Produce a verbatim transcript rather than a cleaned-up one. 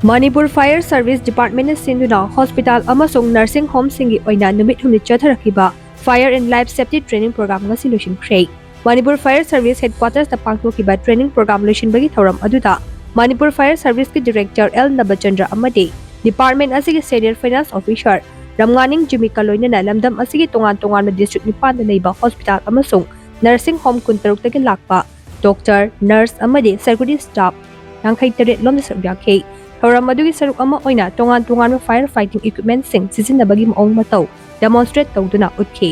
Manipur Fire Service Department ꯅ ꯁꯤꯟꯗꯨꯅ hospital ꯑꯃꯁꯨꯡ ꯅꯔꯁꯤꯡ ꯍꯣꯝꯁꯤꯡꯒꯤ ꯑꯣꯏꯅ ꯅꯨꯃꯤꯠ ꯍꯨꯝꯅꯤ ꯆꯠꯊꯔꯛꯈꯤꯕ Fire and Life Safety Training Program ꯉꯁꯤ ꯂꯣꯏꯁꯤꯟꯈ꯭ꯔꯦ꯫ ꯃꯅꯤꯄꯨꯔ Fire Service Headquarters ꯇ ꯄꯥꯡꯊꯣꯛꯈꯤꯕ training program ꯂꯣꯏꯁꯤꯟꯕꯒꯤ ꯊꯧꯔꯝ ꯑꯗꯨꯗ ꯃꯅꯤꯄꯨꯔ Fire Service ꯀꯤ Director ꯑꯦꯜ ꯅꯕꯆꯟꯗ꯭ꯔ ꯑꯃꯗꯤ department ꯑꯁꯤꯒꯤ Senior Finance Officer ꯔꯝꯉꯥꯅꯤꯡ ꯖꯤꯃꯤꯀ ꯂꯣꯏꯅꯅ ꯂꯝꯗꯝ ꯑꯁꯤꯒꯤ ꯇꯣꯉꯥꯟ ꯇꯣꯉꯥꯟꯕ district ꯅꯤꯄꯥꯟꯗ ꯂꯩꯕ ꯍꯣꯁꯄꯤꯇꯥꯜ ꯑꯃꯁꯨꯡ ꯅꯔꯁꯤꯡ ꯍꯣꯝ ꯀꯨꯟꯇꯔꯨꯛꯇꯒꯤ ꯂꯥꯛꯄ doctor, nurse ꯑꯃꯗꯤ security staff ꯌꯥꯡꯈꯩ ꯇꯔꯦꯠ ꯂꯣꯝꯅ ꯁꯔꯨꯛ ꯌꯥꯈꯤ꯫ ꯊꯧꯔꯝ ꯑꯗꯨꯒꯤ ꯁꯔꯨꯛ ꯑꯃ ꯑꯣꯏꯅ ꯇꯣꯉꯥꯟ ꯇꯣꯉꯥꯟꯕ fire fighting equipment ꯁꯤꯡ ꯁꯤꯖꯤꯟꯅꯕꯒꯤ ꯃꯑꯣꯡ ꯃꯇꯧ demonstrate ꯇꯧꯗꯨꯅ ꯎꯠꯈꯤ꯫